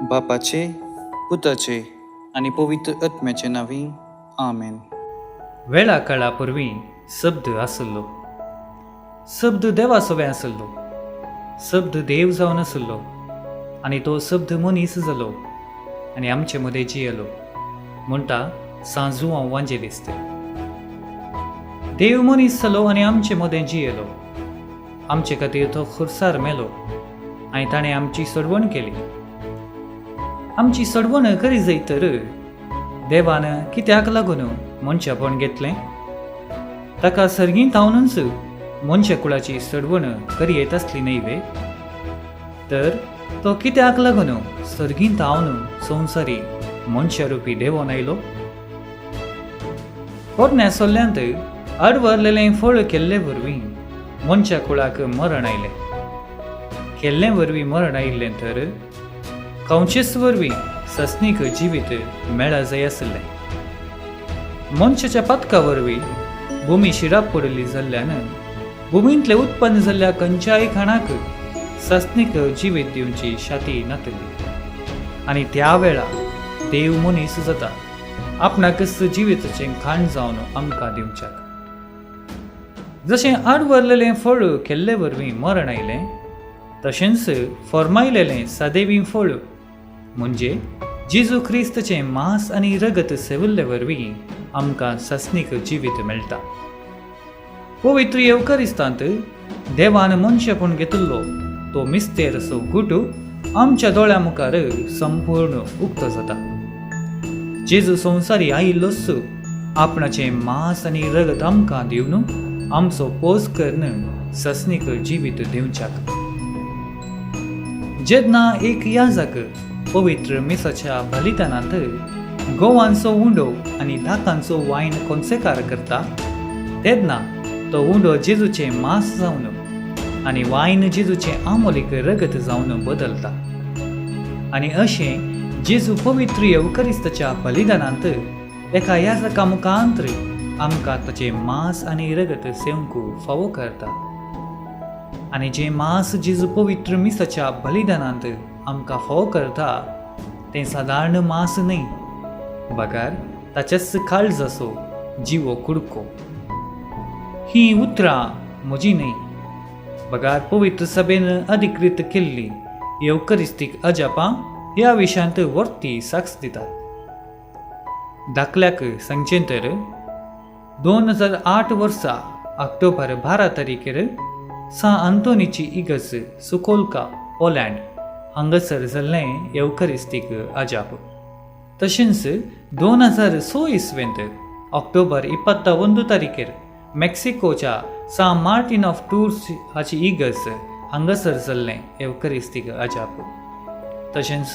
बापाचे, पुताचे आनी पवित्र आत्म्याचे नांवी, आमेन. वेळा काळा पूर्वी शब्द आसलो, शब्द देवा सवें आसलो, शब्द देव जावन आसलो आनी तो शब्द मनीस जालो आनी आमचे मदें जियेलो म्हणटा सांजू हांव वांजेलिस्त. देव मनीस जालो आनी आमचे मदें जियेलो, आमचे खातीर तो खुर्सार मेलो आनी ताणें आमची सोडवण केली. आमची सोडवण करी जाय तर देवान कित्याक लागून मनशापण घेतलें? ताका सर्गींत थावनूच मनशा कुळाची सोडवण करी येत आसली न्हय वे? तर तो कित्याक लागून सर्गींत थावन संवसारी मनशारुपी देवोन आयलो? पोरण्या सोल्ल्यांत आडवरलेलें फळ केल्ले वरवीं मनशा कुळाक मरण आयलें. केल्ले वरवीं मरण आयिल्लें तर कंवचेच वरवीं सस्नीक जिवीत मेळा जाय आसलें. मनशाच्या पातका वरवीं भुमी शिराप पडिल्ली जाल्ल्यान भुमींतलें उत्पन्न जाल्ल्या खंयच्याय खाणाक सस्नीक जिवीत दिवची शाती नातली आनी त्या वेळा देव मनीस जाता आपणाकच जिविताचें खाण जावन आमकां दिवच्याक. जशें आडवरलेलें फळ केल्ले वरवीं मरण आयलें तशेंच फॉर्मायलेलें सदैवी फळ म्हणजे जेजू क्रिस्तचें मांस आनी रगत सेविल्ले वरवीं आमकां सस्नीक जिवीत मेळटा. पवित्र येवकारिस्तांत देवान मनशेपण घेतिल्लो तो मिस्तेरसो गुट आमच्या दोळ्या मुखार संपूर्ण उक्तो जाता. जेजू संवसारी आयिल्लोच आपणाचें मांस आनी रगत आमकां दिवन आमचो पोस करून सस्नीक जिवीत दिवच्याक. जेन्ना एक याजक पवित्र मिसाच्या बलिदानांत गोवांचो उंडो आनी दाकांचो वायन कोन्सेकार करता तेन्ना तो उंडो जेजूचें मांस जावन आनी वायन जेजूचें आमोलीक रगत जावन बदलता आनी अशें जेजू पवित्र येवकरिस्ताच्या बलिदानांत एका याजका मुखांतर आमकां ताचें मांस आनी रगत सेवंक फावो करता आनी जें मांस जेजू पवित्र मिसाच्या बलिदानांत आमकां फावो करता तें सादारण मांस न्हय, बगर ताचेच काळजाचो जिवो कुडको. हीं उतरां म्हजीं न्हय, बगर पवित्र सभेन अधिकृत केल्ली येवकरिस्तीक अजापां ह्या विशयांत वर्ती साक्ष दितात. दाखल्याक सांगचें तर 2008 वर्सा ऑक्टोबर 12 तारखेर सा आंतोनीची इगर्ज सुकोलका पोलँड हांगासर जाल्लें येवकरिस्तीक अजाप. तशेंच 2006 इसवेंत ऑक्टोबर 21 तारखेर मेक्सिकोच्या सा मार्टीन ऑफ टूर्स हाची इगर्ज हांगासर जाल्लें येवकरिस्तीक अजाप. तशेंच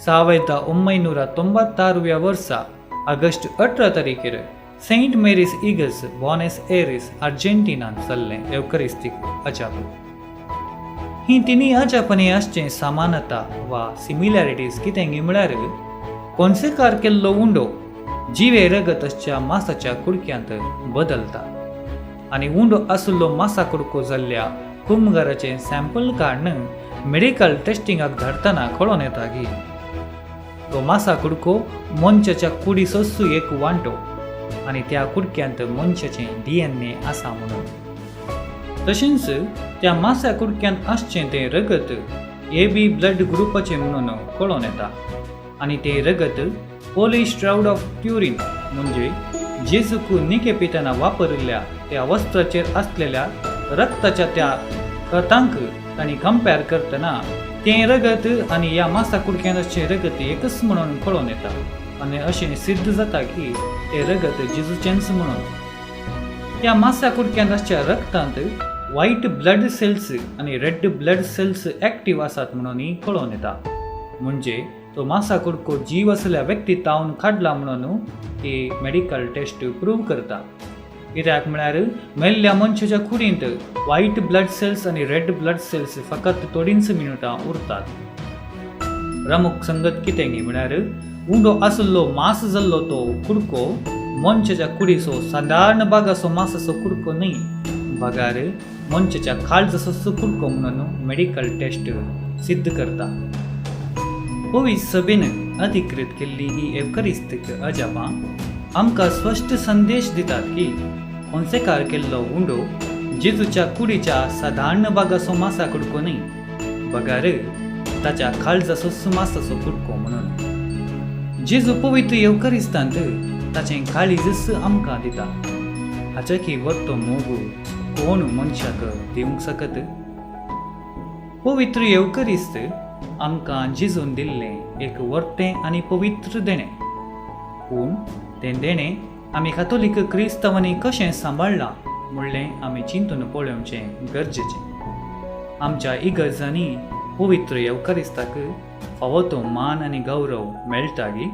1996 वर्सा ऑगस्ट 18 तारखेर सेंट मेरीस इगर्ज बॉनेस एरिस अर्जेंटिनांत जाल्लें येवकरिस्तीक अजाप. ही तिनूय अजापांनी आसचें समानता वा सिमिलॅरिटीज कितें म्हळ्यार कोन्सेकार केल्लो उंडो जिवे रगत आसच्या मासाच्या कुडक्यांत बदलता आनी उंडो आशिल्लो मासा कुडको जाल्ल्या कुमगाराचें सॅम्पल काडून मेडिकल टेस्टिंगाक धाडटना कळोन येता की तो मासा कुडको मनशाच्या कुडीचोच एक वांटो आनी त्या कुडक्यांत मनशाचें DNA आसा म्हणून. तशेंच त्या मासा कुडक्यांत आसचें तें रगत AB blood ग्रुपाचें म्हणून कळोन येता आनी तें रगत पोलिश श्राउड ऑफ ट्युरीन म्हणजे जेजूक निके पितना वापरिल्ल्या त्या वस्त्राचेर आसलेल्या रक्ताच्या त्या खतांक तांणी कंपेर करतना तें रगत आनी ह्या मासा कुडक्यांत आसचें रगत एकच म्हणून कळोन येता आनी अशें सिद्ध जाता की तें रगत जेजूचेंच म्हणून. त्या मासा कुडक्यांत आसच्या रगतांत व्हायट ब्लड सेल्स आनी रेड ब्लड सेल्स एक्टीव आसात म्हणून कळोन येता, म्हणजे तो मासा कुडको जीव आसल्या व्यक्ती तावन काडला म्हणून ती मेडिकल टेस्ट प्रूव करता. कित्याक म्हळ्यार मेल्ल्या मनशाच्या कुडींत व्हायट ब्लड सेल्स आनी रेड ब्लड सेल्स फकत थोडींच मिनटां उरतात. प्रमुख संगत कितें म्हळ्यार उंडो आशिल्लो मांस जाल्लो तो कुडको मनशाच्या कुडीचो सादारण भागाचो मांसाचो कुडको न्हय, बगर मनशाच्या काळजाचो कुडको म्हणून मेडिकल टेस्ट सिद्ध करता. पवित्र सभेन अधिकृत केल्ली ही एवकरिस्तीक अजापां आमकां स्पश्ट संदेश दितात की कोन्सेकार केल्लो उंडो जेजूच्या कुडीच्या सादारण भागाचो मासा कुडको न्हय, बगार ताच्या काळजाचो मासाचो कुडको म्हणून. जेजू पवित्र येवकरिस्तांत ताचें काळीजच आमकां दिता. हाच्याकी वट्टो मोग कोण मनशाक दिवंक शकत? पवित्र येवकरिस्त आमकां जेजून दिल्लें एक वर्तें आनी पवित्र देणें. पूण तें देणें आमी कातोलीक क्रिस्तांवांनी कशें सांबाळ्ळां म्हणलें आमी चिंतून पळोवचें गरजेचें. आमच्या इगर्जांनी पवित्र येवकरिस्ताक फावो तो मान आनी गौरव मेळटा गी?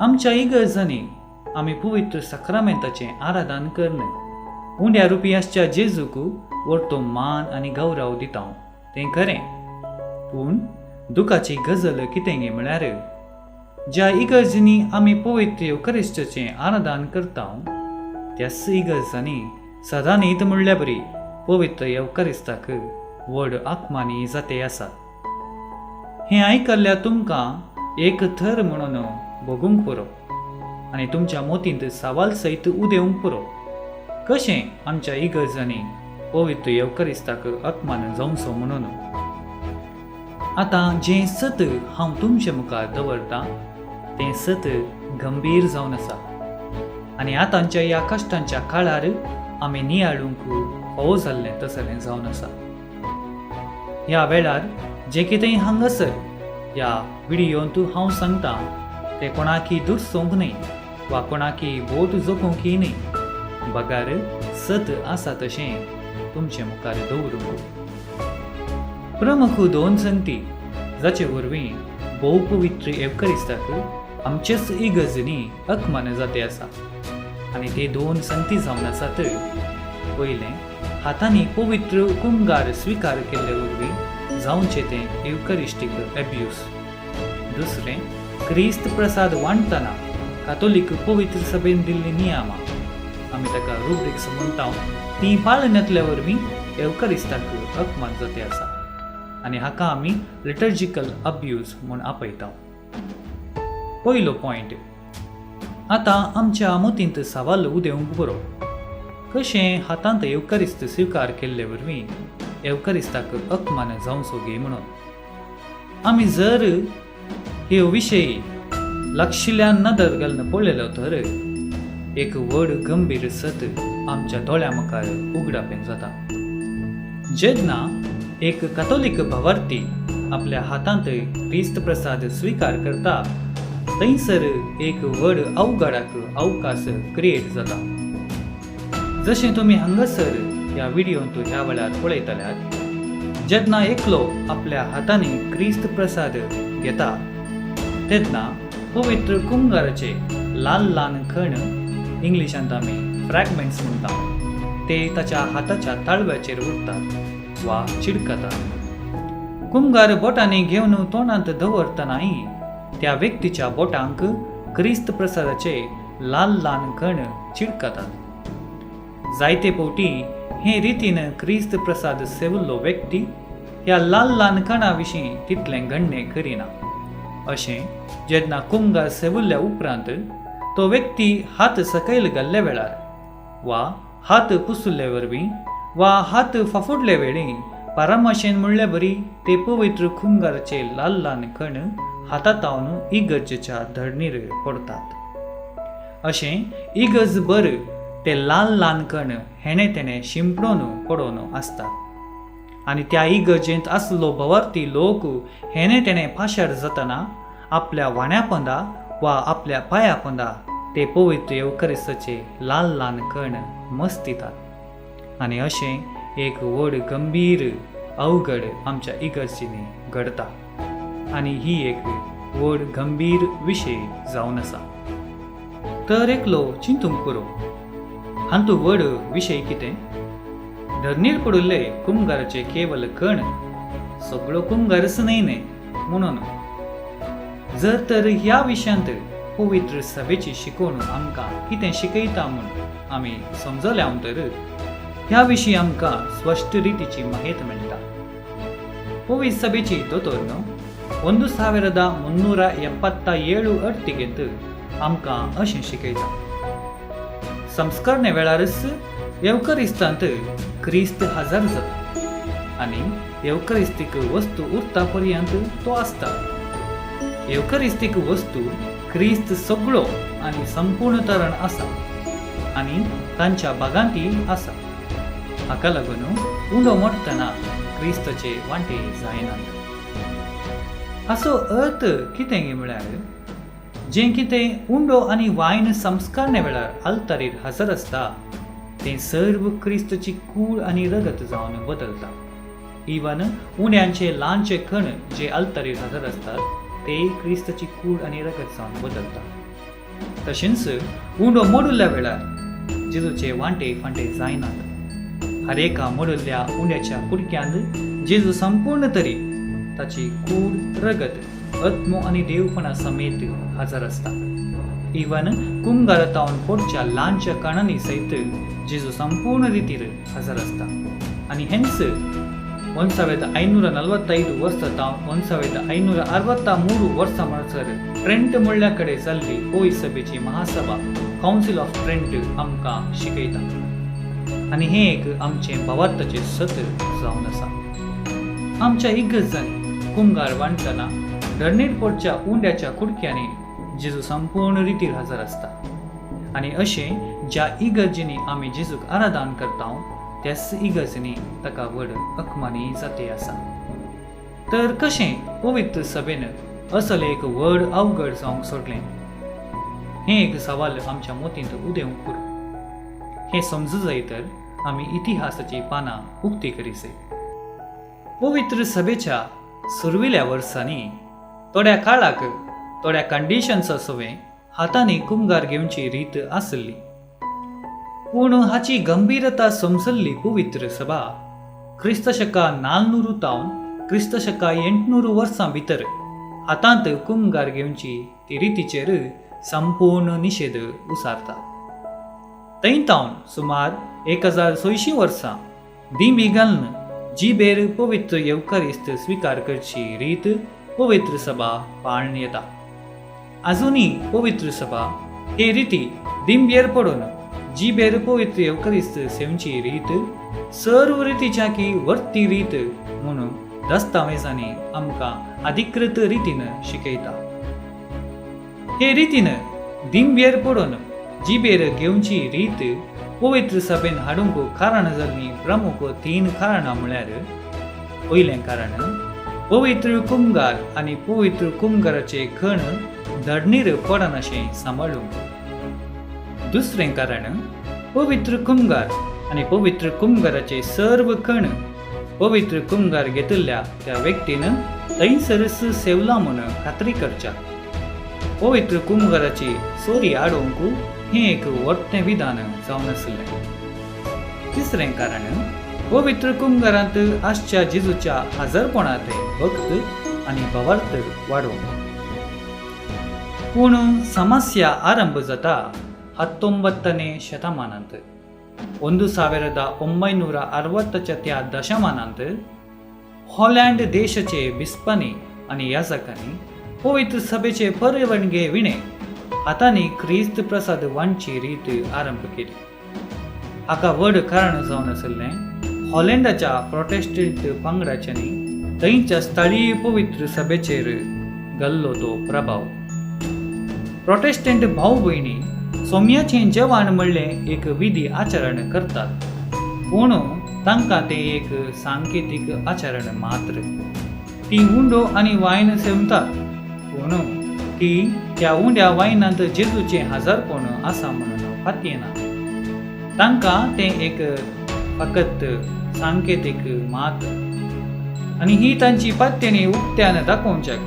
आमच्या इगर्जांनी आमी पवित्र साक्रामेंताचें आराधन करन उंड्या रुपी आसच्या जेजूक वरतो मान आनी गौरव दिता, तें खरें. पूण दुखाची गजल कितें गे म्हळ्यार ज्या इगर्जींनी आमी पवित्र येवकरिस्ताचें आराधन करता त्याच इगर्जांनी सदांनीत म्हणल्या बरी पवित्र येवकरिस्ताक व्हड आकमानी जाते आसात. हें आयकल्ल्या तुमकां एक थर म्हणून भोगूंक पुरो आनी तुमच्या मोतींत सवाल सयत उदेवंक पुरो कशें आमच्या इगर्जांनी पवित्र येवकरिस्ताक अपमान जावचो म्हणून. आतां जें सत हांव तुमचे मुखार दवरतां तें सत गंभीर जावन आसा आनी आतांच्या ह्या कश्टांच्या काळार आमी नियाळूंक फावो जाल्लें तसलें जावन आसा. ह्या वेळार जें कितें हांगासर ह्या विडियोंत हांव सांगतां तें कोणाकी दुरसोवंक न्हय वा कोणाकी बोट जोखूंकय न्हय, बगार सत आसा तशें तुमचे मुखार दवरूंक. प्रमुख दोन संगती जाचे वरवीं भोव पवित्र येवकरिस्ताक आमचेच इगर्जींनी अपमान जाते आसा आनी ते दोन संगती जावन आसात. पयलें, हातांनी पवित्र कुंगार स्विकार केल्ले वरवीं जावचें तें येवकरिस्टीक एब्यूज. दुसरें, क्रिस्त प्रसाद वांटतना कातोलीक पवित्र सभेन दिल्ली नियमां आमी ताका रुब्रिक्स म्हणटा ती पाळण्यातल्या वरवीं येवकरिस्ताक अपमान जाते आसा आनी हाका आमी लिटर्जिकल अब्यूज म्हूण आपयता. पयलो पॉयंट, आतां आमच्या मतींत सवाल उदेवंक बरो कशें हातांत येवकरिस्त स्विकार केल्ले वरवीं येवकरिस्ताक अपमान जावचो गे म्हणून. आमी जर हे विशय लक्षिल्यान नदर घालून पळयलो तर एक व्हड गंभीर सत आमच्या दोळ्या मुखार उगडापेन जाता. जेन्ना एक कातोलीक भावार्थी आपल्या हातांत क्रिस्त प्रसाद स्विकार करता थंयसर एक व्हड अवघडाक अवकाश क्रिएट जाता. जशें तुमी हांगासर ह्या विडियोंत ह्या वेळार पळयतल्यात, जेन्ना एकलो आपल्या हातांनी क्रिस्त प्रसाद घेता तेन्ना पवित्र कुंगाराचे ल्हान ल्हान खण, इंग्लिशांत आमी फ्रॅगमेंट्स म्हणटा, ते ताच्या हाताच्या ताळव्याचेर उरतात वा चिडकतात. कुंगार बोटांनी घेवन तोंडांत दवरतनाय त्या व्यक्तीच्या बोटांक क्रिस्त प्रसादाचे ल्हान ल्हान कण चिडकतात. जायते फावटी हे रितीन क्रिस्त प्रसाद सेवल्लो व्यक्ती ह्या ल्हान ल्हान कणा विशीं तितलें गणणें करिना. अशें जेन्ना कुंगार सेवल्ल्या उपरांत तो व्यक्ती हात सकयल घाल्ल्या वेळार वा हात पुसुल्ले वरवीं वा हात फाफुडले वेळी पारामाशेन म्हणल्या बरी ते पवित्र कुंगाराचे ल्हान ल्हान कण हातांत इगर्जेच्या धरणीर पडतात. अशें इगर्ज बर ते ल्हान ल्हान कण हेणे तेणे शिंपडून पडोवन आसतात आनी त्या इगर्जेंत आसलो भवार्थी लोक हेणे तेणे पाशार जातना आपल्या वाण्या पोंदा वा आपल्या पांया पोंदा ते पवित्र येवकरिस्ताचे ल्हान ल्हान कण मस्तितात आनी अशें एक व्हड गंभीर अवघड आमच्या इगर्जींनी घडता आनी ही एक व्हड गंभीर विशय जावन आसा. तर एकलो चिंतूंक पुरो हांतू व्हड विशय कितें? धरणीर पडिल्ले कुमगाराचे केवल कण, सगळो कुमगारच न्हय न्हय म्हणून. जर तर ह्या विशयांत पवित्र सभेची शिकवण आमकां कितें शिकयता म्हूण आमी समजल्या तर ह्या विशीं आमकां स्पश्ट रितीची माहिती मेळटा. पवित्र सभेची दोतोर न्हू 1377 अडतिगेंत आमकां अशें शिकयता, संस्करणे वेळारच येवकरिस्तांत क्रिस्त हजर जाता आनी येवकरिस्तीक वस्तू उरता पर्यंत तो आसता. येवकरिस्तीक वस्तू क्रिस्त सगळो आनी संपूर्ण तरण आसा आनी तांच्या भागांती आसा. हाका लागून उंडो मोडटना क्रिस्ताचे वांटे जायनात. हाचो अर्थ कितें म्हळ्यार जें कितें उंडो आनी वायन संस्कारणे वेळार आल्तारीर हजर आसता तें सर्व क्रिस्ताची कूड आनी रगत जावन बदलता. इवन उंड्यांचे ल्हानचे कण जे आल्तारीर हजर आसतात ते क्रिस्ताची कूड आनी रगत जावन बदलता. तशेंच उंडो मोडुल्ल्या वेळार जेजूचे वांटे फांटे जायनात. हर एका मोडुल्ल्या उंड्याच्या कुडक्यांत जेजू संपूर्ण तरी ताची कूड, रगत, आत्मो आनी देवपणा समेत हजर आसता. इवन कुमगारातावन पोडच्या ल्हानच्या कणांनी सयत जेजू संपूर्ण रितीर हजर आसता. आनी हेंच 1545 वर्सां तावन 1563 वर्सां म्हणसर ट्रेंट म्हणल्या कडेन जाल्ली पवित्र सभेची महासभा कावन्सील ऑफ ट्रेंट आमकां शिकयता आनी हें एक आमचें भावार्थाचें सत जावन आसा. आमच्या इगर्जांनी कुमगार वांटतना धरणीर पडच्या उंड्याच्या कुडक्यांनी जेजू संपूर्ण रितीर हजर आसता आनी अशें ज्या इगर्जींनी आमी जेजूक आराधन करता त्याच इगर्जींनी ताका व्हड अकमानी जाती आसा. तर कशें पवित्र सभेन असलें एक व्हड अवघड जावंक सोडलें हें एक सवाल आमच्या मोतींत उदेवंक पुरो. हें समजू जाय तर आमी इतिहासाची पानां उक्ती करी जाय. पवित्र सभेच्या सुरविल्या वर्सांनी थोड्या काळाक थोड्या कंडिशन्सा सवें हातांनी कुमगार घेवची रीत आसली, पूण हाची गंभीरता समजल्ली पवित्र सभा क्रिस्त शका 400 तावन क्रिस्त शका 800 वर्सां भितर हातांत कुमगार घेवची ती रितीचेर संपूर्ण निशेध उसारता. थंय तावन सुमार 1600 वर्सां दिमी घालून जिबेर पवित्र येवकारिस्त स्विकार करची रीत पवित्र सभा पाळून येता. आजुनूय पवित्र सभा हे रिती दिंबेर पडून जिबेर पवित्र येवकारिस्त सेवची रीत सर्व रितीच्या की वर्ती रीत म्हणून दस्तावेजांनी आमकां अधिकृत रितीन शिकयता. हे रितीन दिंबेर पडून जिबेर घेवची रीत पवित्र सभेन हाडूंक कारण जाल्लीं प्रमुख 3 कारणां म्हळ्यार, पयलें कारण पवित्र कुमगार आनी पवित्र कुमगाराचे खण धडणीर पडनाशें सांबाळूंक. दुसरें कारण पवित्र कुमगार आनी पवित्र कुमगाराचे सर्व खण पवित्र कुमगार घेतिल्ल्या त्या व्यक्तीन थंयसरच सेवला म्हूण खात्री करच्या. पवित्र कुमगाराची सोरी आडोवंक हें एक वट्टें विधान जावन आसलें. तिसरें कारण पवित्र कुमगारांत आसच्या जेजूच्या हजरपणांत भक्त आनी भावार्थ वाडोवंक. पूण समस्या आरंभ जाता 19ನೇ ಶತಮಾನಂತ 1960च्या त्या दशमानांत हॉलँड देशाचे बिस्पांनी आनी याजकांनी पवित्र सभेचे परवानगे विणे हातांनी क्रिस्त प्रसाद वांटची रीत आरंभ केली. हाका व्हड कारण जावन आशिल्लें हॉलँडाच्या प्रोटेस्टंट पंगडाच्यांनी थंयच्या स्थळीय पवित्र सभेचेर घाल्लो तो प्रभाव. प्रोटेस्टंट भाव भयणी सोम्याचें जेवण म्हणलें एक विधी आचरण करतात, पूण तांकां तें एक सांकेतीक आचरण मात्र. ती उंडो आनी वायन सेवतात, पूण ती त्या उंड्या वायनांत जेजूचें हजारपण आसा म्हणून फातयेना. तांकां तें एक फकत सांकेतीक मात्र आनी ही तांची पात्यणी उक्त्यान दाखोवच्याक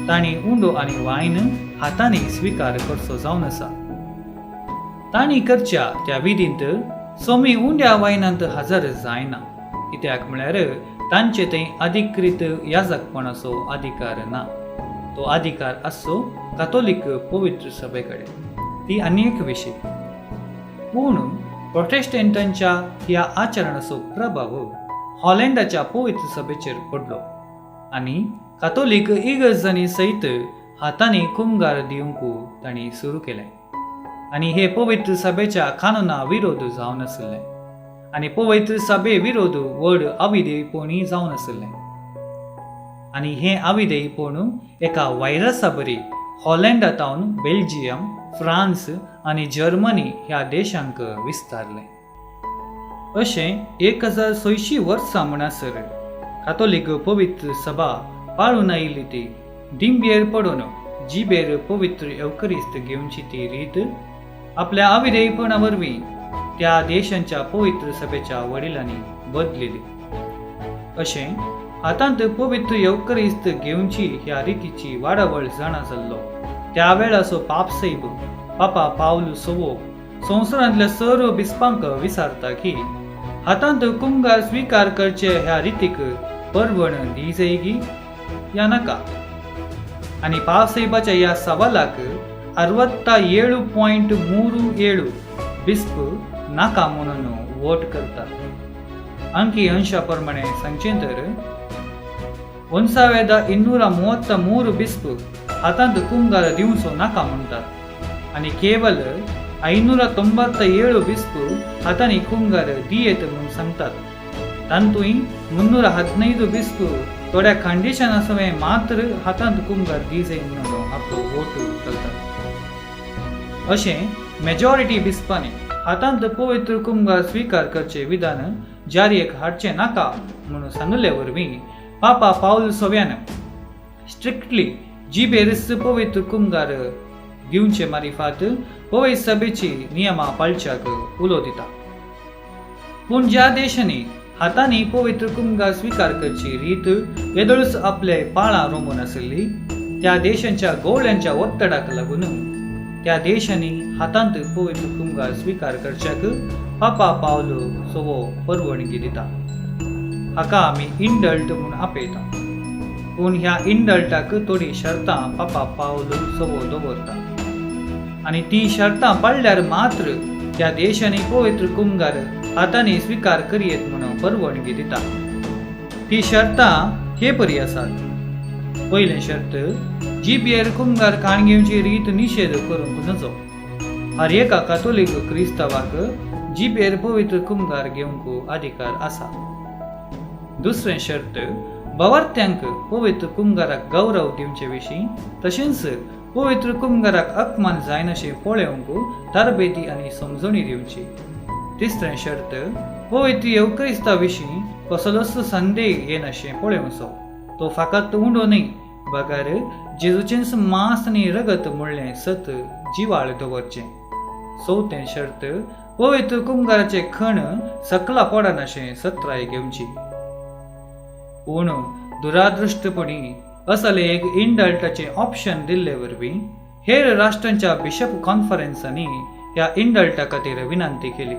तांणी उंडो आनी वायन हातांनी स्विकार करचो जावन आसा. तांणी करच्या त्या विधींत सोमी उंड्या वायनांत हजर जायना, कित्याक म्हळ्यार तांचे थंय अधिकृत याजकपणाचो अधिकार ना. तो अधिकार आसचो कातोलीक पवित्र सभे कडेन, ती आनी एक विशय. पूण प्रोटेस्टंटांच्या ह्या आचरणाचो प्रभाव हॉलँडाच्या पवित्र सभेचेर पडलो आनी कातोलीक इगर्जांनी सयत हातांनी कुमगार दिवंक तांणी सुरू केलें आनी हे पवित्र सभेच्या कानुना विरोध जावन आशिल्लें आनी पवित्र सभे विरोध व्हड अविधेयपणी जावन आशिल्लें आनी हें अविधेयपण एका व्हायरसा बरी हॉलंडा तावन बेल्जियम, फ्रांस आनी जर्मनी ह्या देशांक विस्तारलें. अशें 1600 वर्सां म्हणसर कातोलीक पवित्र सभा पाळून आयिल्ली ती दिंबेर पडून जिबेर पवित्र येवकरिस्त घेवची ती रीत आपल्या अविधेयपणा वरवीं त्या देशांच्या पवित्र सभेच्या वडिलांनी बदलिली. अशें हातांत पवित्र येवकरिस्त घेवची ह्या रितीची वाडावळ जाणा जाल्लो त्या वेळाचो पापसैब पापा पावलू सवो संवसारांतल्या सर्व बिस्पांक विसारता की हातांत कुमगार स्विकार करचे ह्या रितीक परवण दी जायगी या नाका आनी पापसैबाच्या ह्या सवालाक 67.37 बिस्प नाका म्हणून वोट करतात. अंकी अंशा प्रमाणे सांगचें तर 1233 बिस्प हातांत कुमगार दिवचो नाका म्हणटात आनी केवल 597 बिस्प हातांनी कुमगार दियेत म्हूण सांगतात. तातूंय 315 बिस्प थोड्या कंडिशना सवें मात्र हातांत कुमगार दी जाय म्हणून आपलो वोट घालतात. अशें मेजॉरिटी बिस्पांनी हातांत पवित्र कुमगार स्विकार करचें विधान जारीक हाडचें नाका म्हणून सांगले वरवीं पापा पावल सव्यान स्ट्रिक्टली जिबेरस पवित्र कुमगार दिवचे मारिफात पवित्र सभेची नियमां पाळच्याक उलो दिता. पूण ज्या देशांनी हातांनी पवित्र कुमगार स्विकार करची रीत येदोळच आपले पाळां रोमून आशिल्ली त्या देशांच्या गोवळ्यांच्या ಒತ್ತಡಕ್ಕೆ लागून त्या देशांनी हातांत पवित्र कुमगार स्विकार करच्याक पापा पावलो सवो परवणगी दिता. हाका आमी इंडल्ट म्हूण आपयता. पूण ह्या इंडल्टाक थोडी शर्तां पापा पावलो सवो दवरता आनी ती शर्तां पाळल्यार मात्र त्या देशांनी पवित्र कुमगार हातांनी स्विकार करयेत म्हणून परवणगी दिता. ती शर्तां हे परी आसात. पयलें शर्त, जिबेर कुमगार खाण घेवची रीत निशेध करूंक नजो. हर एका कातोलीक क्रिस्तांवाक जिबेर पवित्र कुमगार घेवंक अधिकार आसा. दुसरें शर्त, भावार्थ्यांक पवित्र कुमगाराक गौरव दिवचे विशीं तशेंच पवित्र कुमगाराक अपमान जायनाशें पळोवंक तरबेती आनी समजणी दिवची. तिसरें शर्त, पवित्र येवक्रिस्ता विशीं कसलोच संदेह येनाशें पळोवचो, तो फाकत उंडो न्हय बगर जेजूचेंच मांस आनी रगत म्हणलें सत जिवाळ दवरचें. चवथें शर्त, पवित्र कुमगाराचें खण सकला पडनाशें सत्राय घेवची. पूण दुरादृश्टपणी असले एक इंडल्टाचें ऑप्शन दिल्ले वरवीं हेर राष्ट्रांच्या बिशप कॉन्फरन्सांनी ह्या इंडल्टा खातीर विनंती केली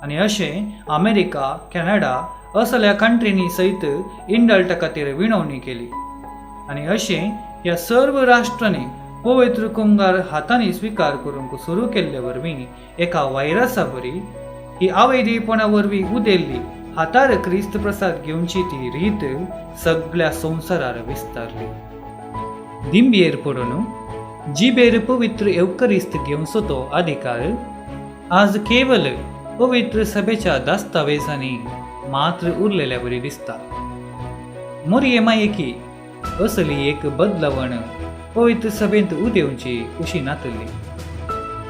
आनी अशें अमेरिका, कॅनडा असल्या कंट्रींनी सयत इंडल्टा खातीर विनवणी केली आनी अशें ह्या सर्व राष्ट्रांनी पवित्र कुमगार हातांनी स्विकार करूंक सुरू केल्ले वरवीं एका व्हायरसा बरी ही अवैधपणा वरवीं उदेल्ली हातार क्रिस्त प्रसाद घेवची ती रीत सगळ्या संवसारार विस्तारली. दिंबेर पडून जिबेर पवित्र येवकरिस्त घेवचो तो अधिकार आज केवल पवित्र सभेच्या दस्तावेजांनी मात्र उरलेल्या बरी दिसता. मोरये मायेकी असली एक बदलावण पवित्र सभेंत उदेवची कुशी नातली.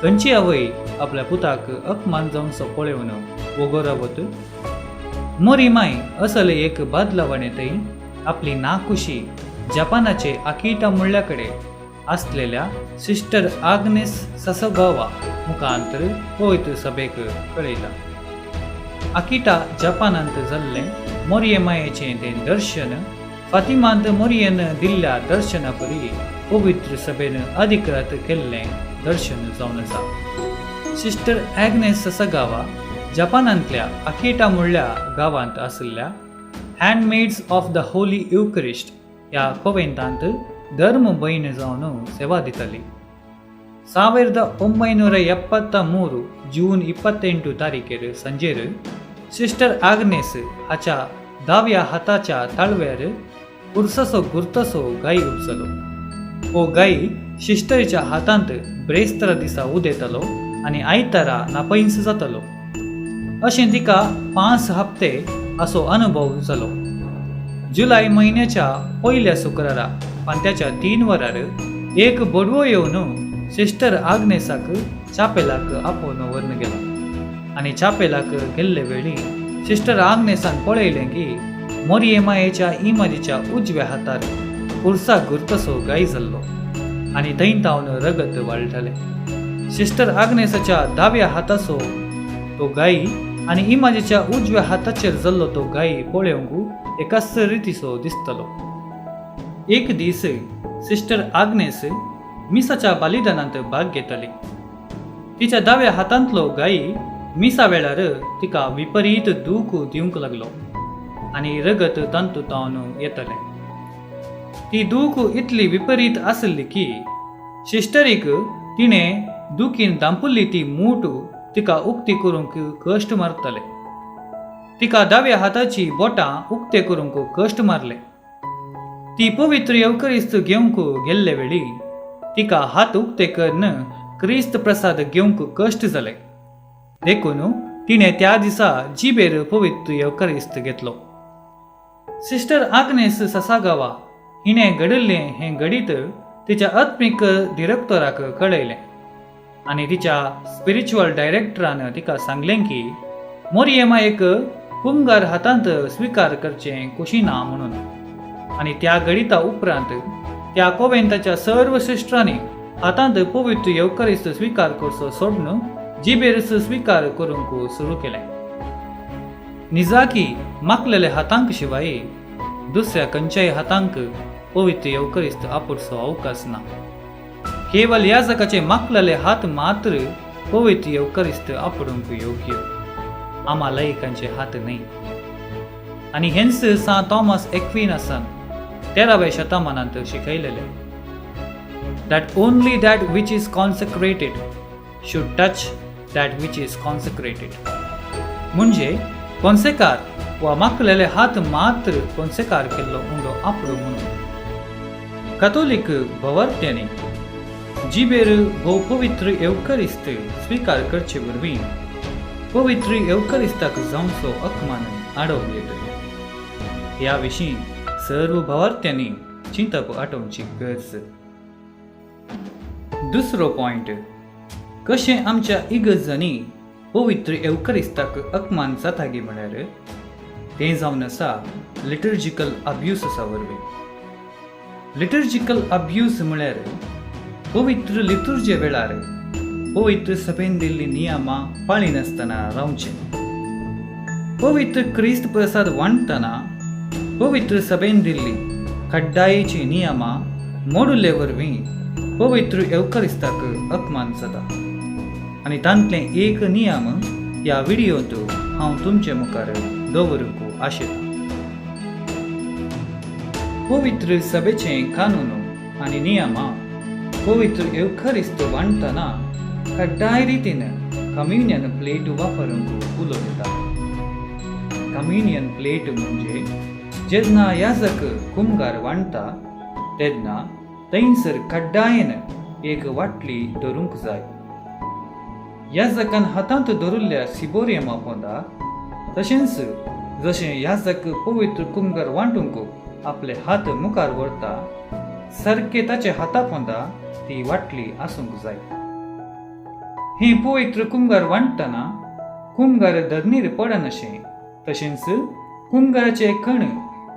खंयची आवय आपल्या पुताक अपमान जावचो पळोवन वगो रावत? मोरी माय असले एक बदलावणे थंय आपली नाखुशी जपानाचे आकिटा म्हणल्या कडेन आसलेल्या सिस्टर आग्नेस ससगावा मुखांतर पवित्र सभेक कळयता. आकिटा जपानांत जाल्लें मोरये मायेचें तें दर्शन फातिमांत मोरयेन दिल्ल्या दर्शना परी पवित्र सभेन अधिकृत केल्लें दर्शन जावन आसा. सिस्टर आग्नेस ससगावा जपानांतल्या आकिटा म्हणल्या गांवांत आशिल्ल्या handmaids of the holy Eucharist ह्या कोवेंतांत धर्म भयण जावन सेवा दिताली. 1973 जून 28 तारीखेर सांजेर सिस्टर आग्नेस हाच्या दाव्या हाताच्या ताळव्यार कुर्साचो गुर्ताचो गाय उपजलो. हो गाय शिश्टरीच्या हातांत ब्रेस्तारा दिसा उदेतालो आनी आयतारा नापैंस जातालो. अशें तिका 5 हप्ते असो अनुभव जालो. जुलय म्हयन्याच्या पयल्या शुक्रारा पांत्याच्या 3 वरार एक बोडवो येवन सिस्टर आग्नेसाक चापेलाक आपोवन व्हरून गेलो आनी चापेलाक गेल्ले वेळी सिस्टर आग्नेसान पळयलें की मोरये मायेच्या इमाजीच्या उजव्या हातार कुर्साक गुर्तसो गाय जाल्लो आनी थंय तावन रगत वाळटालें. सिस्टर आग्नेसाच्या दाव्या हाताचो तो गाय आनी इमाजीच्या उजव्या हाताचेर जाल्लो तो गाय पळोवंक एकाच रितीचो दिसतालो. एक दीस सिस्टर आग्नेस मिसाच्या बलिदानांत भाग घेताली. तिच्या दाव्या हातांतलो गाय मिसा वेळार तिका विपरीत दूख दिवंक लागलो आनी रगत तांतू तावन येतालें. ती दूख इतली विपरीत आसली की सिस्टरीक तिणें दुखीन दांपुल्ली ती मूठ तिका उक्ती करूंक कश्ट मारताले. तिका दाव्या हाताची बोटां उक्ते करूंक कश्ट मारले. ती पवित्र येवकरिस्त घेवंक गेल्ले वेळी तिका हात उक्ते करून क्रिस्त प्रसाद घेवंक कश्ट जाले. देखून तिणें त्या दिसा जिबेर पवित्र येवकरिस्त घेतलो. सिस्टर आग्नेस ससागावा हिणें घडिल्लें हें घडीत तिच्या आत्मीक डिरेक्टराक कळयलें आनी तिच्या स्पिरिच्युअल डायरेक्टरान तिका सांगलें की मोरये मायेक कुमगार हातांत स्विकार करचें खुशी ना म्हणून. आनी त्या घडिता उपरांत त्या कोवेंताच्या सर्व सिस्टरांनी हातांत पवित्र येवकरिस्त स्विकार करचो सोडून जिबेरच स्विकार करूंक सुरू केलें. निजाकी माकलेले हातांक शिवाय दुसऱ्या खंयच्याय हातांक पवित्र येवकरिस्त आपुडचो अवकाश ना. केवल याजकाचे माकलेले हात मात्र पवित्र येवकरिस्त आपुडूंक योग्य, आमा लयकांचे हात न्हय. आनी हेंच सांत थॉमस एक्विनासान 13व्या शतमानांत शिकयलेलें, that only that which is consecrated should touch that which is consecrated. म्हणजे कोन्सेकार वा माकलेले हात मात्र कोन्सेकार केल्लो उंडो आपडो म्हणून. कथोलीक भवर्त्यांनी जिबेर भोव पवित्र येवकरिस्त स्विकार करचे वरवीं पवित्र येवकरिस्ताक जावचो अपमान आडोवं येता. ह्या विशीं सर्व भवार्थ्यांनी चिंतप आठोवची गरज. दुसरो पॉयंट, कशें आमच्या इगर्जांनी पवित्र येवकरिस्ताक अपमान जाता गी म्हळ्यार तें जावन आसा लिटर्जिकल अब्युसा वरवीं. लिटर्जिकल अब्यूज म्हळ्यार पवित्र लितुर्जे वेळार पवित्र सभेन दिल्ली नियमां पाळिनासतना रावचें. पवित्र क्रिस्त प्रसाद वांटतना पवित्र सभेन दिल्ली कड्डायेची नियमां मोडुल्ले वरवीं पवित्र येवकरिस्ताक अपमान जाता. आनी तांतलें एक नियम ह्या व्हिडियोंत हांव तुमचे मुखार दवरूंक आशेतां. पवित्र सभेचें कानून आनी नियमां पवित्र येवकरिस्त वांटतना कड्डाय रितीन कम्युनियन प्लेट वापरूंक उलो दिता. कम्युनियन प्लेट म्हणजे जेन्ना याजक कुमगार वांटता तेन्ना थंयसर कड्डायेन एक वाटली धरूंक जाय. याजकान हातांत धरिल्ल्या सिबोरियमा पोंदा तशेंच जशें याजक पवित्र कुमगार वांटूंक आपले हात मुखार व्हरता सारके ताचे हाता पोंदा ती वाटली आसूंक जाय. हें पवित्र कुमगार वांटतना कुमगार धरणीर पडनाशें तशेंच कुमगाराचे कण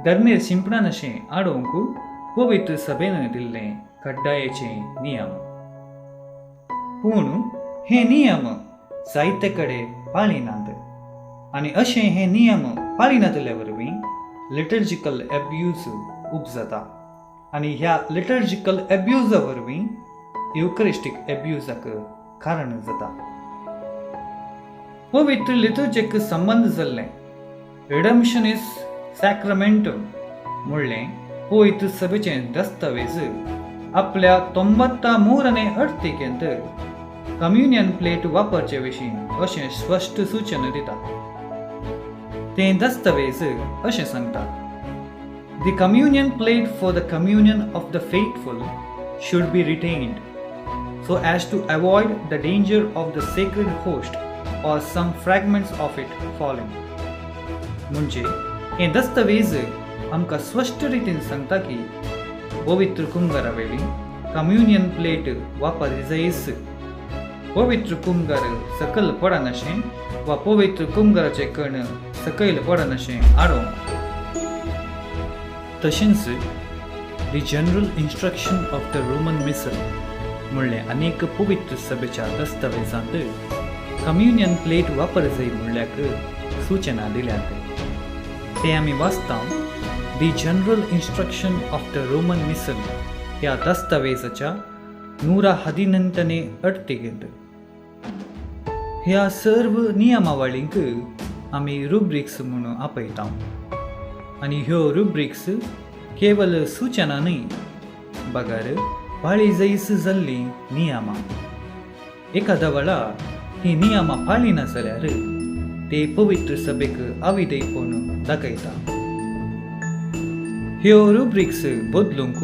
धरणीर शिंपणानाशें आडोवंक पवित्र सभेन दिल्लें कड्डायेचे नियम. पूण हे नियम जायते कडेन पाळिनात आनी अशें हे नियम पाळिनातले वरवीं लिटर्जिकल एब्यूज उपजता आनी ह्या लिटर्जिकल एब्युजा वरवीं युकरिस्टीक एब्युजाक कारण जाता. पवित्र लिटर्जीक संबंद जाल्लें रिडम्शनीस सॅक्रमेंटम म्हणलें पवित्र सभेचें दस्तावेज आपल्या 93 अर्थिकेंत कम्युनियन प्लेट वापरचे विशीं अशें स्पश्ट सूचना दिता. तें दस्तावेज अशें सांगता, The communion plate for the communion of the faithful should be retained, so as to avoid the danger of the sacred host or some fragments of it falling. म्हणजे हें दस्तावेज आमकां स्पश्ट रितीन सांगता की पवित्र कुमगारा वेळी कम्युनियन प्लेट वापरी जायच. पवित्र कुमगार सकयल पडनाशें वा पवित्र कुमगाराचें कण सकयल पडनाशें आडोवंक. तशेंच the general instruction of the Roman missal म्हणलें अनेक पवित्र सभेच्या दस्तावेजांत कम्युनियन प्लेट वापर जाय म्हणल्याक सूचना दिल्यात. ते आमी वाचता the general instruction of the Roman missal ह्या दस्तावेजाच्या 118 अडतिगेंत. ह्या सर्व नियमावळींक आमी रुब्रिक्स म्हणून आपयता आनी ह्यो रुब्रिक्स केवल सूचना न्हय बगर पाळी जैस जाल्ली नियमां. एखाद्या वेळा ही नियमां पाळिना जाल्यार ते पवित्र सभेक अविधेयपण दाखयता. ह्यो रुब्रिक्स बदलूंक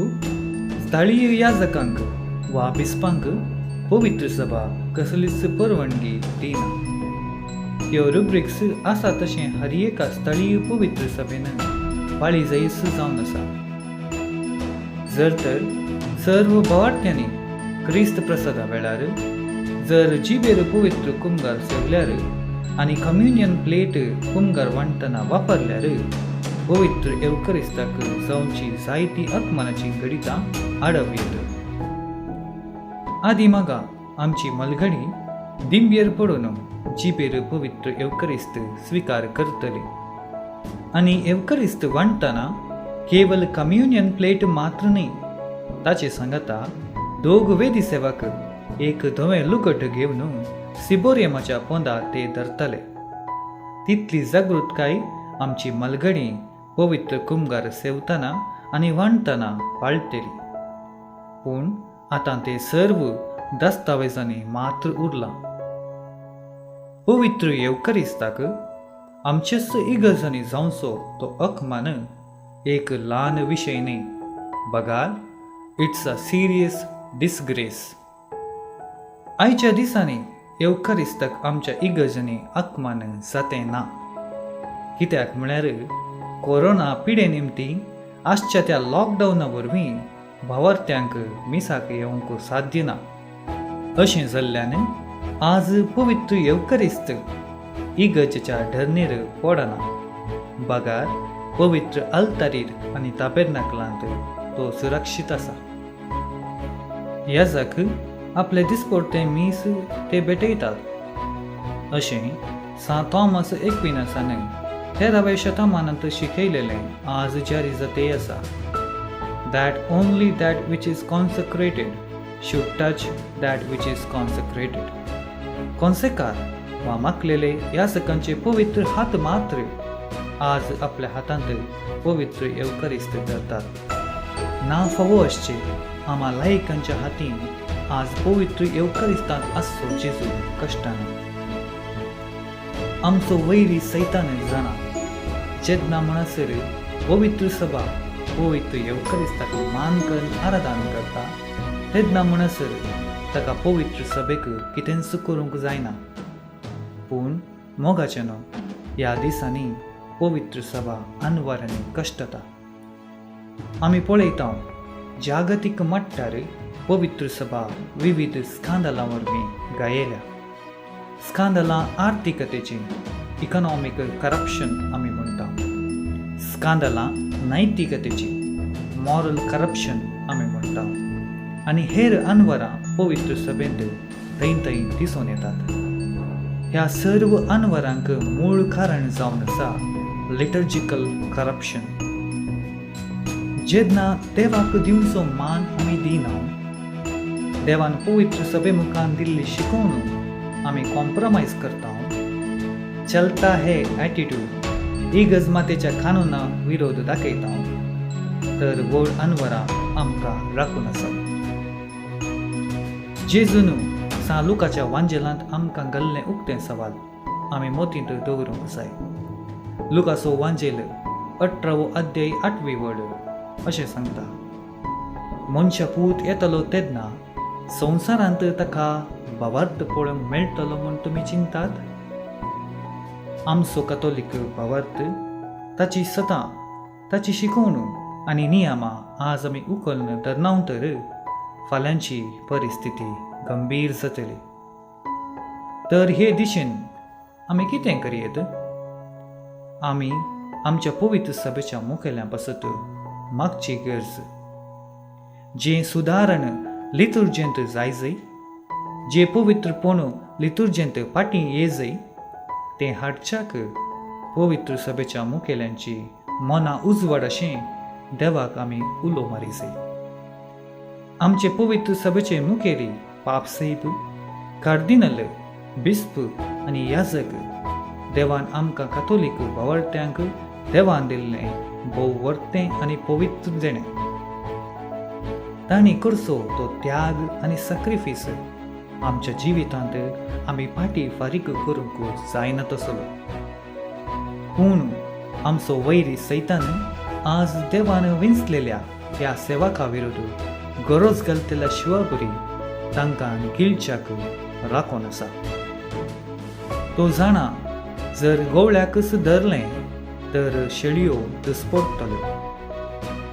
स्थळीय याजकांक वा बिस्पांक पवित्र सभा कसलीच परवानगी दिना. ह्यो रुब्रिक्स आसा तशें हर एका स्थळीय पवित्र सभेन पाळी जैस जावन आसा. जर तर सर्व भावार्थ्यांनी क्रिस्त प्रसादा वेळार जर जिबेर पवित्र कुमगार सेवल्यार आनी कम्युनियन प्लेट कुमगार वांटतना वापरल्यार पवित्र एवकरिस्ताक जावची जायती अपमानाची घडितां आडव येत. आदी मागा आमची मलघडी दिंबेर पडून जिबेर पवित्र एवकरिस्त स्विकार करतली आनी एवकरिस्त वांटतना केवल कम्युनियन प्लेट मात्र न्हय, ताचे सांगाता दोग वेदी सेवक एक धवें लुगट घेवन सिबोरियमाच्या पोंदा ते धरतले. तितली जागृतकाय आमची मलगडी पवित्र कुमगार सेवतना आनी वांटतना पाळटली. पूण आतां ते सर्व दस्तावेजांनी मात्र उरलां. पवित्र येवकरिस्ताक आमचेच इगर्जांनी जावचो तो अकमान एक ल्हान विशय न्हय, बगार it's a serious disgrace. आयच्या दिसांनी येवकरिस्ताक आमच्या इगर्जांनी अकमान जातें ना. कित्याक म्हळ्यार कोरोना पिडे निमती आजच्या त्या लॉकडावना वरवीं भावार्थ्यांक मिसाक येवंक साध्य ना. अशें जाल्ल्यान आज पवित्र येवकरिस्त इगर्जेच्या धरणीर पडना, बगार पवित्र अल्तारीर आनी ताबेर्नाकलांत तो सुरक्षीत आसा. याजक आपले दिसपडते मीस ते भेटयतात. अशें सांत थॉमस एक्विनासान 13व्या शतमानांत शिकयलेलें आज जारी जाते आसा. That only that which is consecrated should touch that which is consecrated. कॉन्सेकार वा माकलेले याजकांचे पवित्र हात मात्र आज आपल्या हातांत पवित्र येवकरिस्त धरतात. ना फावो आसचे आमा लायकांच्या हातीन आज पवित्र येवकरिस्तांत आसचो जेजू कश्टान. आमचो वैरी सैतान जाणा जेन्ना म्हणसर पवित्र सभा पवित्र येवकरिस्ताक मान करून आराधन करता तेन्ना म्हणसर ताका पवित्र सभेक कितेंच करूंक जायना. पूण मोगाचें न्हू ह्या दिसांनी पवित्र सभा अनवारांनी कश्टता. आमी पळयता जागतीक मट्टार पवित्र सभा विविध स्कांदलां वरवीं गायल्या. स्कांदलां आर्थीकतेची इकॉनॉमीक करप्शन आमी म्हणटा, स्कांदलां नैतिकतेची मॉरल करप्शन आमी म्हणटा आनी हेर अनवरां पवित्र सभेंत थंय थंय दिसून येतात. ह्या सर्व अनवरांक मूळ कारण जावन आसा लिटर्जिकल करप्शन. जेन्ना देवाक दिवचो मान आमी दिना, देवान पवित्र सभे मुखान दिल्ली शिकवण आमी कॉम्प्रोमायज करता, चलता हे एटिट्यूड इगर्ज मातेच्या कानुना विरोध दाखयता तर व्हड अनवरां आमकां राखून आसा. जेजून सांत लुकाच्या वांजेलांत आमकां घाल्लें उक्तें सवाल आमी मोतींत दवरूंक जाय. लुकाचो वांजेल अठरावो अध्याय आठवी वळ अशें सांगता, मनशा पूत येतलो तेन्ना संवसारांत ताका भावार्थ पळोवंक मेळटलो म्हूण तुमी चिंतात? आमचो कातोलीक भावार्थ, ताची सतां, ताची शिकवण आनी नियमां आज आमी उखलून धरना तर फाल्यांची परिस्थिती गंभीर जातली. तर हे दिशेन आमी कितें करयेत? आमी आमच्या पवित्र सभेच्या मुखेल्यां पासत मागची गरज जें सुदारण लितुर्जेंत जाय जय, जे पवित्रपण लितुर्जेंत फाटीं ये जय, तें हाडच्याक पवित्र सभेच्या मुखेल्यांची मनां उजवाड अशें देवाक आमी उलो मारी जाय. आमचे पवित्र सभेचे मुखेली पापसाहेब, कार्दिनल, बिस्प आनी याजक देवान आमकां कातोलीक भावार्थ्यांक देवान दिल्लें भोव वर्तें आनी पवित्र देणें. तांणी करचो तो त्याग आनी साक्रिफीस आमच्या जिवितांत आमी फाटीं फारीक करूंक जायना तसलो. पूण आमचो वैरी सैतान आज देवान विंचलेल्या ह्या सेवका विरुद्ध गरज घालतल्या शिवाबरी तांकां गिळच्याक राखून आसा. तो जाणा जर गवळ्याकच धरलें तर शेळयो दुस्पडटल्यो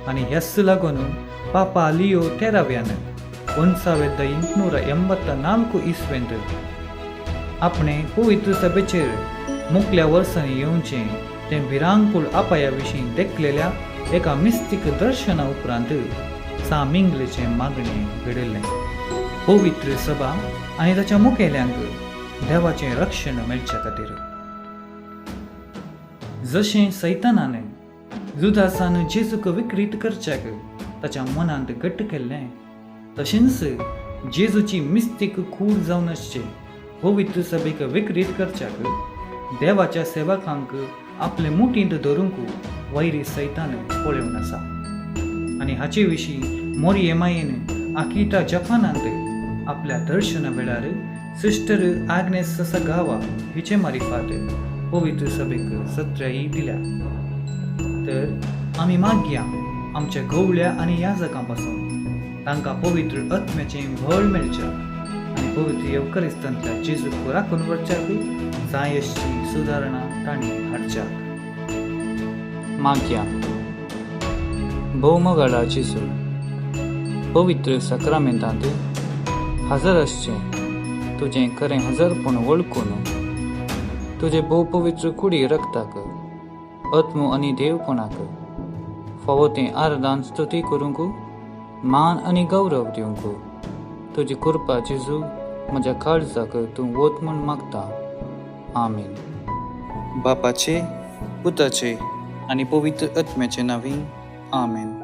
आनी ह्याच लागून पापा लियो तेराव्यान 1884 इस्वेंत आपणे पवित्र सभेचेर मुखल्या वर्सांनी येवचें तें भिरांकूळ अपाया विशीं देखलेल्या एका मिस्तीक दर्शना उपरांत सामिंगलेचें मागणें घडिल्लें. पवित्र सभा आनी ताच्या मुखेल्यांक देवाचें रक्षण मेळचे खातीर. जशें सैतानान जुदासान जेजूक विक्रीत करच्याक ताच्या मनांत घट्ट केल्लें, तशेंच जेजूची मिस्तीक कूड जावन आसचे पवित्र सभेक विक्रीत करच्याक देवाच्या सेवकांक आपले मुठींत धरूंक वैरी सैतान पळोवन आसा. आनी हाचे विशीं मोरये मायेन आकिटा जपानांत आपल्या दर्शना वेळार सिस्टर आग्नेस ससागावा हिचे मारिफात पवित्र सभेक सत्राई दिल्या. तर आमी मागया आमच्या गवळ्या आनी याजकां पासून तांकां पवित्र आत्म्याचें बळ मेळच्या आनी पवित्र येवकरिस्तांतल्या जेजूक राखून व्हरच्याक जाय अशी सुदारणा तांणी हाडच्याक. मागया. भोवमोगाळा जेजू, पवित्र साक्रामेंतांत हजर आसचें तुजें खरें हजरपण वळखून तुजे भोव पवित्र कुडी रक्ताक, आत्मो आनी देवपणाक फावो तें आर्दान स्तुती करूंक मान आनी गौरव दिवंक तुजी कृपा जेजू म्हज्या काळजाक तूं वत म्हूण मागता. आमीन. बापाचे, पुताचे आनी पवित्र आत्म्याचे नांवी आमेन.